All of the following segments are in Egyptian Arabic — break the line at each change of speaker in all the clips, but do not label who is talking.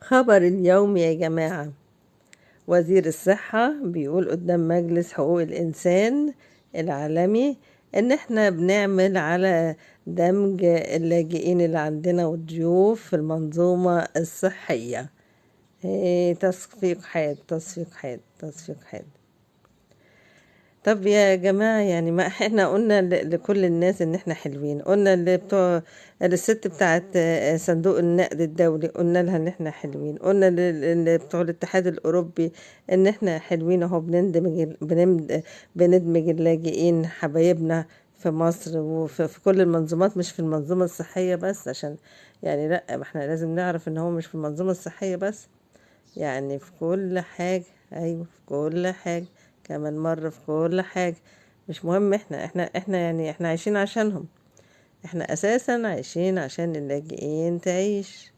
خبر اليوم يا جماعة، وزير الصحة بيقول قدام مجلس حقوق الإنسان العالمي إن إحنا بنعمل على دمج اللاجئين اللي عندنا والضيوف في المنظومة الصحية. إيه، تصفيق حاد، تصفيق حاد، تصفيق حاد. طب يا جماعة، ما احنا قلنا لكل الناس ان احنا حلوين، قلنا اللي بتوع الست بتاعت صندوق النقد الدولي قلنا لها ان احنا حلوين، قلنا اللي بتوع الاتحاد الاوروبي ان احنا حلوين اهو، بندمج اللاجئين حبايبنا في مصر وفي كل المنظومات، مش في المنظومة الصحية بس، عشان لا، ما احنا لازم نعرف ان هو مش في المنظومة الصحية بس، في كل حاجة. ايوه في كل حاجة، كمان مرة في كل حاجة. مش مهم، احنا عايشين عشانهم، احنا اساسا عايشين عشان اللاجئين تعيش.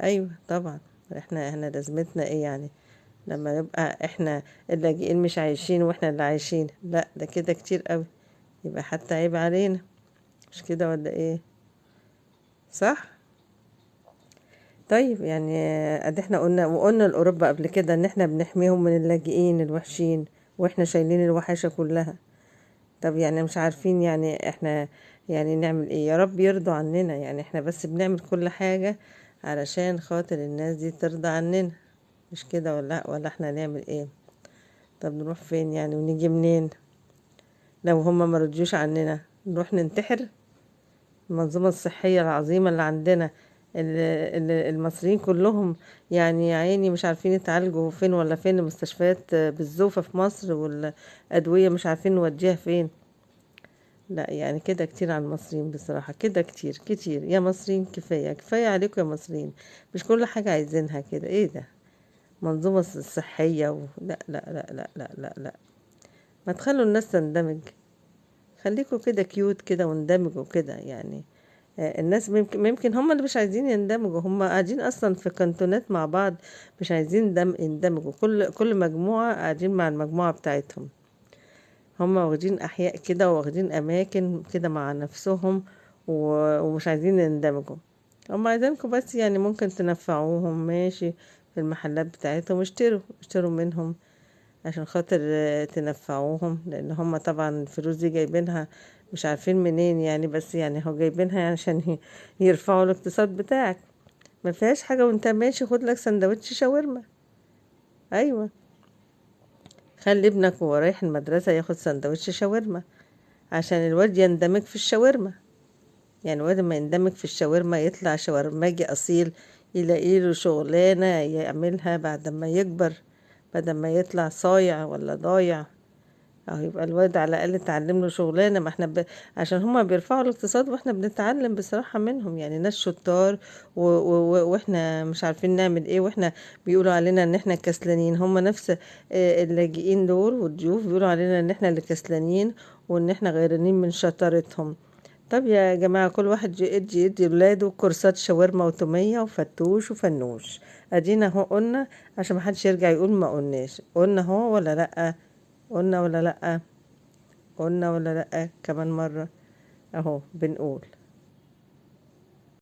ايوه طبعا، احنا لازمتنا ايه لما نبقى احنا اللاجئين مش عايشين واحنا اللي عايشين؟ لا ده كده كتير قوي، يبقى حتى عيب علينا، مش كده ولا ايه؟ صح؟ طيب ادي احنا قلنا، وقلنا لأوروبا قبل كده ان احنا بنحميهم من اللاجئين الوحشين واحنا شايلين الوحشة كلها. طب مش عارفين احنا نعمل ايه؟ يا رب يرضوا عننا، احنا بس بنعمل كل حاجة علشان خاطر الناس دي ترضى عننا، مش كده ولا احنا نعمل ايه؟ طب نروح فين ونيجي منين لو هما ما رضيوش عننا؟ نروح ننتحر؟ المنظومة الصحية العظيمة اللي عندنا، المصريين كلهم يا عيني مش عارفين يتعالجوا فين ولا فين، المستشفيات بالزوفة في مصر والأدوية مش عارفين نوديها فين. لا كده كتير على المصريين بصراحة، كده كتير كتير يا مصريين، كفاية كفاية عليكم يا مصريين، مش كل حاجة عايزينها كده. ايه ده منظومة صحية لا لا لا لا لا لا لا، ما تخلوا الناس تندمج، خليكوا كده كيوت كده واندمجوا كده. الناس ممكن هم اللي مش عايزين يندمجوا، هم قاعدين اصلا في كانتونات مع بعض مش عايزين يندمجوا، كل مجموعة قاعدين مع المجموعة بتاعتهم، هم واخدين احياء كده واخدين اماكن كده مع نفسهم ومش عايزين يندمجوا. هم عايزينكم بس ممكن تنفعوهم ماشي في المحلات بتاعتهم، اشتروا منهم عشان خاطر تنفعوهم، لان هم طبعا الفلوس دي جايبينها مش عارفين منين بس هو جايبينها عشان يرفعوا الاقتصاد بتاعك. ما فيهاش حاجة وانت ماشي خد لك سندوتش شاورما. ايوه خلي ابنك وهو رايح المدرسة ياخد سندوتش شاورما عشان الواد يندمج في الشاورما، الواد ما يندمج في الشاورما يطلع شاورماجي اصيل، يلاقي له شغلانة يعملها بعد ما يكبر، بدل ما يطلع صايع ولا ضايع، او يبقى الواد على الاقل اتعلم له شغلانه. ما احنا عشان هما بيرفعوا الاقتصاد واحنا بنتعلم بصراحه منهم، ناس شطار واحنا مش عارفين نعمل ايه، واحنا بيقولوا علينا ان احنا كسلانين. هما نفس اللاجئين دول والضيوف بيقولوا علينا ان احنا اللي كسلانين وان احنا غيرانين من شطارتهم. طب يا جماعه كل واحد يدي ولاده كورسات شاورما وتوميه وفتوش وفنوش، ادينا اهو قلنا عشان ما حدش يرجع يقول ما قلناش. قلنا اهو ولا لا؟ قلنا ولا لا؟ قلنا ولا لا؟ كمان مره اهو بنقول.